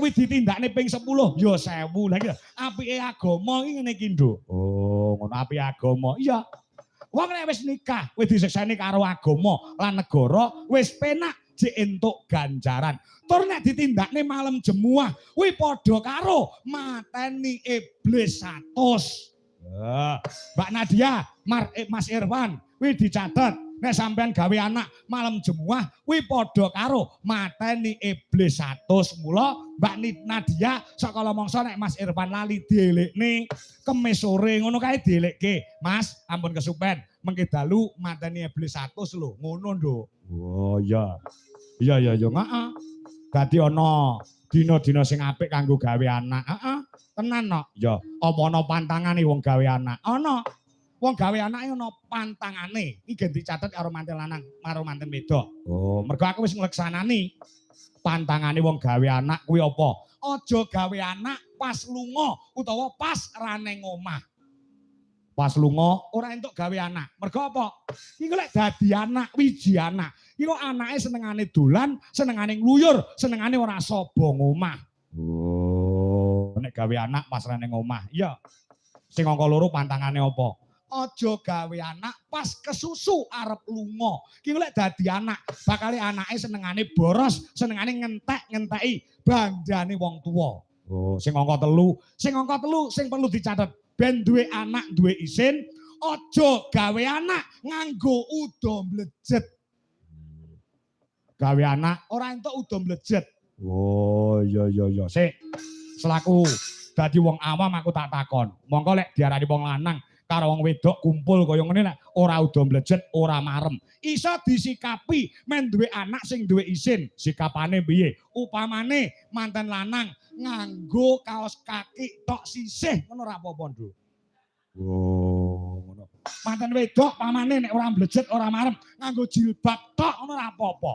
kuwi ditindakne ping 10 ya 1000. Lah iki apike agama iki ngene iki, Nduk. Oh, ngono apike agama. Iya. Wong nek wis nikah, wis disekseni karo agama lan negara, wis penak jek entuk ganjaran. Tur nek ditindakne malam jemuah, kuwi padha karo mateni iblis 100. Mbak Nadia, Mas Irfan, kuwi dicatet. Nek sampean gawe anak malam jemuah, kuwi padha karo mateni iblis 100. Mula Mbak Nadia sakala mangsa nek Mas Irfan lali dielikne kemis sore ngono kae dielikke. Mas, ampun kesupen, mengke dalu mateni iblis 100 lho. Ngono, Nduk. Oh iya. Iya iya iya, heeh. Dadi ana dina-dina sing apik kanggo gawe anak. Heeh. Tenan no. Ya, apa ana pantangane wong gawe anak? Ana. Wong gawe anake ana pantangane. Iki gen dicatet karo manten lanang, karo manten wedok. Oh, mergo aku wis ngleksanani pantangane wong gawe anak kuwi apa? Aja gawe anak pas lunga utawa pas ra neng omah. Pas lunga ora entuk gawe anak. Mergo apa? Iki lek dadi anak, wiji anak. Iki kok anake senengane dolan, senengane ngluyur, senengane ora saba ngomah. Oh, nek gawe anak pas ra neng omah. Iya. Sing angka loro pantangane apa? Aja gawe anak pas kesusu arep lunga. Ki lek dadi anak, bakale anake senengane boros, senengane ngentek-ngenteki bandane wong tuwa. Oh, sing angka telu, sing angka telu sing perlu dicatet, ben duwe anak duwe isin, aja gawe anak nganggo uda mlejet. Gawe anak ora entuk uda mlejet. Oh, iya iya iya. Sik. Selaku dadi wong awam aku tak takon. Mongko lek diarani wong lanang karo wong wedok kumpul kaya ngene nek ora uda mlejet, ora marem. Iso disikapi men duwe anak sing duwe isin. Sikapane piye? Upamane manten lanang nganggo kaos kaki tok sisih ngono ora apa-apa, Nduk. Oh, ngono. Manten wedok pamane nek ora mlejet ora marem nganggo jilbab tok ngono ora apa-apa.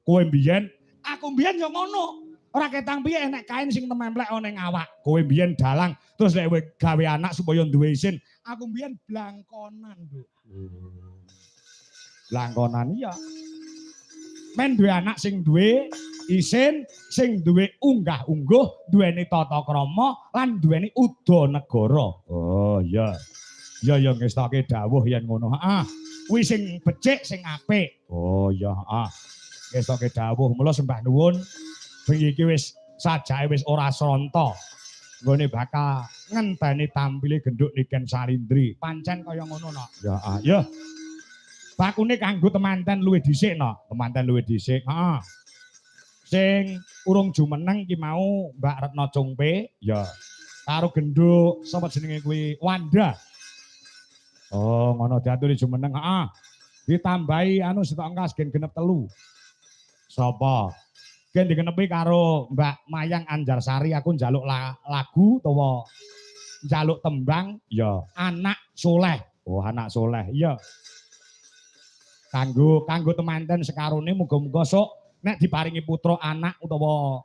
Kowe mbiyen, aku mbiyen ya ngono. Ora ketang piye enek kain sing tememplek ana ning awak. Kowe mbiyen dalang terus nek kowe gawe anak supaya duwe isin, aku mbiyen blangkonan, Nduk. Blangkonan iya. Men duwe anak sing duwe isin, sing duwe unggah-ungguh, duweni tata krama lan duweni uda negara. Oh iya. Iya ya ngestoke dawuh yen ngono. Heeh. Kuwi sing becik sing apik. Oh iya, heeh. Ngestoke dawuh. Mula sembah nuwun. Bengi iki wis sajake wis ora sronta. Nggone bakal ngenteni tampile genduk Niken Salindri. Pancen kaya ngono no. Ya, ah, ya. Bakune kanggo temanten luwih dhisik no. Temanten luwih dhisik. Heeh. Sing urung jumeneng ki mau Mbak Retno Cungpe, ya. Karo genduk sapa jenenge kuwi Wanda. Oh, ngono diaturi jumeneng, heeh. Ditambahi anu sitok engkas gen genep telu. Sapa? Gen digenepi karo Mbak Mayang Anjarsari aku njaluk lagu utawa njaluk tembang ya Anak Soleh. Oh, Anak Soleh. Iya. Kanggo kanggo temanten sekarone muga-muga sok nek diparingi putra anak utawa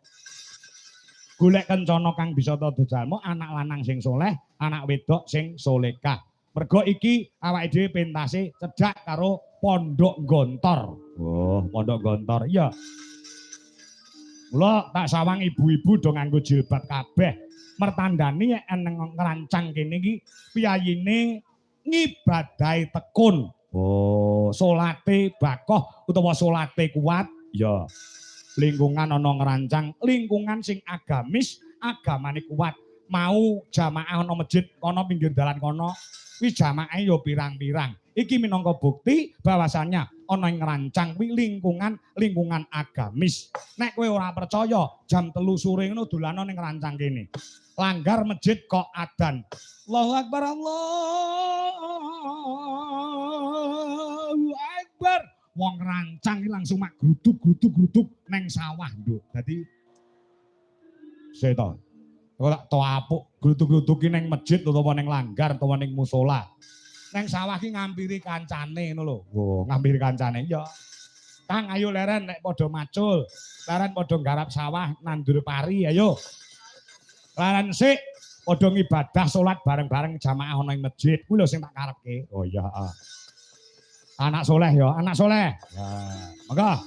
golek kencana kang bisa dadi jalma anak lanang sing soleh, anak wedok sing solehah. Mergo iki awake dhewe pentase cedhak karo Pondok Gontor. Oh, Pondok Gontor. Iya. Mula tak sawang ibu-ibu do nganggo jilbab kabeh. Mertandani eneng ngrancang kene iki piyayine ngibadahi tekun. Oh, salate bakoh utawa salate kuat. Ya. Lingkungan ana ngrancang, lingkungan sing agamis, agamane kuat. Mau jamaah ana masjid kono pinggir dalan kono, kuwi jamaahe ya pirang-pirang. Iki minangka bukti bahwasannya ana ing ngrancang kuwi lingkungan lingkungan agamis. Nek kowe ora percaya, jam 3 sore ngono dolano ning ngrancang kene. Langgar masjid kok adan. Allahu Akbar, Allahu Akbar. Wong ngrancang iki langsung mak gruduk-gruduk-gruduk neng sawah, Nduk. Dadi seto. Kok tak apuk gruduk-gruduk ki neng masjid utawa neng langgar utawa neng musola. Neng sawah ki ngampiri kancane ngono lho. Oh, ngampiri kancane ya. Kang ayo leren nek padha macul. Leren padha nggarap sawah nandur pari ayo. Leren sik padha ngibadah salat bareng-bareng jamaah ana ing masjid. Kuwi lho sing tak karepke. Oh iya, heeh. Anak soleh ya, anak soleh. Ya, monggo.